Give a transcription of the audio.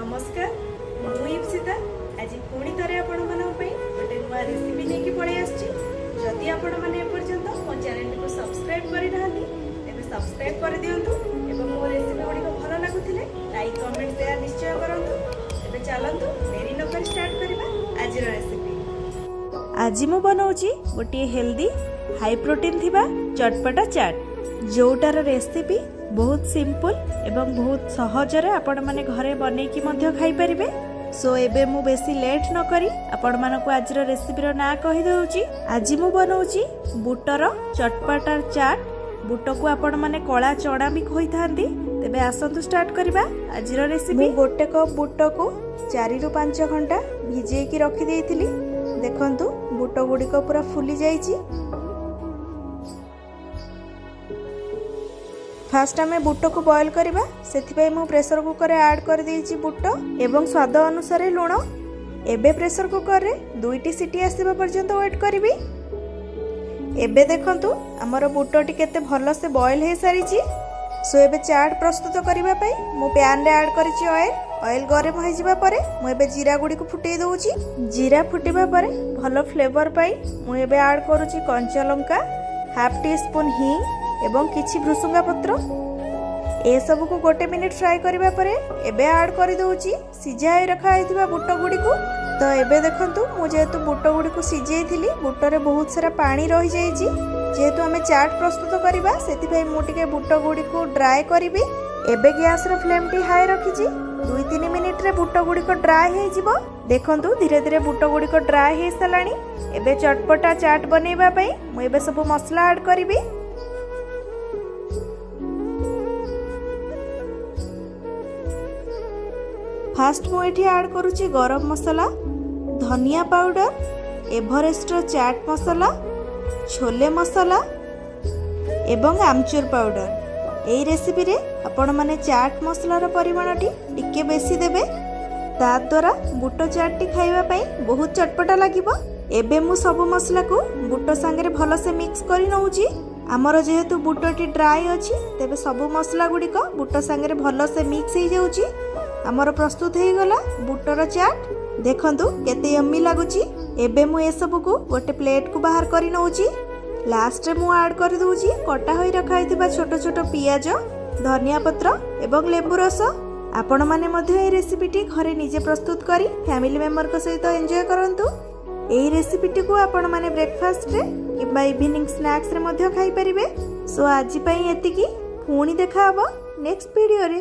ନମସ୍କାର, ମୁଁ ଇପ୍ସିତା। ଆଜି ପୁଣି ଥରେ ଆପଣମାନଙ୍କ ପାଇଁ ଗୋଟେ ନୂଆ ରେସିପି ନେଇକି ପଳେଇ ଆସିଛି। ଯଦି ଆପଣମାନେ ଏପର୍ଯ୍ୟନ୍ତ ମୋ ଚ୍ୟାନେଲଟିକୁ ସବସ୍କ୍ରାଇବ୍ କରିନାହାନ୍ତି, ତେବେ ସବସ୍କ୍ରାଇବ୍ କରିଦିଅନ୍ତୁ ଏବଂ ମୋ ରେସିପି ଗୁଡ଼ିକ ଭଲ ଲାଗୁଥିଲେ ଲାଇକ୍, କମେଣ୍ଟ, ସେୟାର ନିଶ୍ଚୟ କରନ୍ତୁ। ତେବେ ଚାଲନ୍ତୁ, ଡେରି ନକରି ଷ୍ଟାର୍ଟ କରିବା ଆଜିର ରେସିପି। ଆଜି ମୁଁ ବନାଉଛି ଗୋଟିଏ ହେଲ୍ଦି, ହାଇ ପ୍ରୋଟିନ୍ ଥିବା ଚଟପଟା ଚାଟ୍, ଯୋଉଟାର ରେସିପି ବହୁତ ସିମ୍ପଲ ଏବଂ ବହୁତ ସହଜରେ ଆପଣମାନେ ଘରେ ବନେଇକି ମଧ୍ୟ ଖାଇପାରିବେ। ସୋ ଏବେ ମୁଁ ବେଶୀ ଲେଟ୍ ନ କରି ଆପଣମାନଙ୍କୁ ଆଜିର ରେସିପିର ନାଁ କହିଦେଉଛି। ଆଜି ମୁଁ ବନାଉଛି ବୁଟର ଚଟପଟା ଚାଟ୍। ବୁଟକୁ ଆପଣମାନେ କଳା ଚଣା ବି କହିଥାନ୍ତି। ତେବେ ଆସନ୍ତୁ ଷ୍ଟାର୍ଟ କରିବା ଆଜିର ରେସିପି। ମୁଁ 1 କପ୍ ବୁଟକୁ 4ରୁ 5 ଘଣ୍ଟା ଭିଜେଇକି ରଖିଦେଇଥିଲି। ଦେଖନ୍ତୁ, ବୁଟ ଗୁଡ଼ିକ ପୁରା ଫୁଲି ଯାଇଛି। ଫାଷ୍ଟ ଆମେ ବୁଟକୁ ବଏଲ୍ କରିବା। ସେଥିପାଇଁ ମୁଁ ପ୍ରେସର କୁକରରେ ଆଡ଼୍ କରିଦେଇଛି ବୁଟ ଏବଂ ସ୍ୱାଦ ଅନୁସାରେ ଲୁଣ। ଏବେ ପ୍ରେସର କୁକରରେ ଦୁଇଟି ସିଟି ଆସିବା ପର୍ଯ୍ୟନ୍ତ ୱେଟ୍ କରିବି। ଏବେ ଦେଖନ୍ତୁ, ଆମର ବୁଟଟି କେତେ ଭଲସେ ବଏଲ୍ ହେଇସାରିଛି। ସୋ ଏବେ ଚାଟ୍ ପ୍ରସ୍ତୁତ କରିବା ପାଇଁ ମୁଁ ପ୍ୟାନ୍ରେ ଆଡ଼୍ କରିଛି ଅଏଲ୍। ଅଏଲ୍ ଗରମ ହେଇଯିବା ପରେ ମୁଁ ଏବେ ଜିରା ଗୁଡ଼ିକୁ ଫୁଟେଇ ଦେଉଛି। ଜିରା ଫୁଟିବା ପରେ ଭଲ ଫ୍ଲେଭର ପାଇଁ ମୁଁ ଏବେ ଆଡ଼୍ କରୁଛି କଞ୍ଚା ଲଙ୍କା, ହାଫ୍ ଟି ସ୍ପୁନ୍ ହିଙ୍ଗ ଏବଂ କିଛି ଭୃସୁଙ୍ଗା ପତ୍ର। ଏସବୁକୁ 1 ମିନିଟ୍ ଫ୍ରାଏ କରିବା ପରେ ଏବେ ଆଡ଼୍ କରିଦେଉଛି ସିଝା ହୋଇ ରଖା ହେଇଥିବା ବୁଟ ଗୁଡ଼ିକୁ। ତ ଏବେ ଦେଖନ୍ତୁ, ମୁଁ ଯେହେତୁ ବୁଟ ଗୁଡ଼ିକୁ ସିଝେଇଥିଲି, ବୁଟରେ ବହୁତ ସାରା ପାଣି ରହିଯାଇଛି। ଯେହେତୁ ଆମେ ଚାଟ୍ ପ୍ରସ୍ତୁତ କରିବା, ସେଥିପାଇଁ ମୁଁ ଟିକେ ବୁଟ ଗୁଡ଼ିକୁ ଡ୍ରାଏ କରିବି। ଏବେ ଗ୍ୟାସ୍ର ଫ୍ଲେମ୍ଟି ହାଇ ରଖିଛି। 2-3 ମିନିଟ୍ରେ ବୁଟ ଗୁଡ଼ିକ ଡ୍ରାଏ ହେଇଯିବ। ଦେଖନ୍ତୁ, ଧୀରେ ଧୀରେ ବୁଟ ଗୁଡ଼ିକ ଡ୍ରାଏ ହେଇସାରିଲାଣି। ଏବେ ଚଟପଟା ଚାଟ୍ ବନେଇବା ପାଇଁ ମୁଁ ଏବେ ସବୁ ମସଲା ଆଡ଼୍ କରିବି। ଫାଷ୍ଟ ମୁଁ ଏଠି ଆଡ଼୍ କରୁଛି ଗରମ ମସଲା, ଧନିଆ ପାଉଡର, ଏଭରେଷ୍ଟର ଚାଟ୍ ମସଲା, ଛୋଲେ ମସଲା ଏବଂ ଆମଚୁର ପାଉଡର। ଏହି ରେସିପିରେ ଆପଣମାନେ ଚାଟ୍ ମସଲାର ପରିମାଣଟି ଟିକେ ବେଶୀ ଦେବେ। ତା ଦ୍ୱାରା ବୁଟ ଚାଟ୍ଟି ଖାଇବା ପାଇଁ ବହୁତ ଚଟପଟା ଲାଗିବ। ଏବେ ମୁଁ ସବୁ ମସଲାକୁ ବୁଟ ସାଙ୍ଗରେ ଭଲସେ ମିକ୍ସ କରି ନେଉଛି। ଆମର ଯେହେତୁ ବୁଟଟି ଡ୍ରାଏ ଅଛି, ତେବେ ସବୁ ମସଲା ଗୁଡ଼ିକ ବୁଟ ସାଙ୍ଗରେ ଭଲସେ ମିକ୍ସ ହେଇଯାଉଛି। ଆମର ପ୍ରସ୍ତୁତ ହେଇଗଲା ବୁଟର ଚାଟ୍। ଦେଖନ୍ତୁ, କେତେ ୟମ୍ମି ଲାଗୁଛି। ଏବେ ମୁଁ ଏସବୁକୁ ଗୋଟେ ପ୍ଲେଟକୁ ବାହାର କରି ନେଉଛି। ଲାଷ୍ଟରେ ମୁଁ ଆଡ଼୍ କରିଦେଉଛି କଟା ହୋଇ ରଖା ହେଇଥିବା ଛୋଟ ଛୋଟ ପିଆଜ, ଧନିଆ ପତ୍ର ଏବଂ ଲେମ୍ବୁ ରସ। ଆପଣମାନେ ମଧ୍ୟ ଏହି ରେସିପିଟି ଘରେ ନିଜେ ପ୍ରସ୍ତୁତ କରି ଫ୍ୟାମିଲି ମେମ୍ବରଙ୍କ ସହିତ ଏନ୍ଜୟ କରନ୍ତୁ। ଏହି ରେସିପିଟିକୁ ଆପଣମାନେ ବ୍ରେକଫାଷ୍ଟରେ କିମ୍ବା ଇଭିନିଂ ସ୍ନାକ୍ସରେ ମଧ୍ୟ ଖାଇପାରିବେ। ସୋ ଆଜି ପାଇଁ ଏତିକି। ପୁଣି ଦେଖା ହେବ ନେକ୍ସଟ ଭିଡ଼ିଓରେ।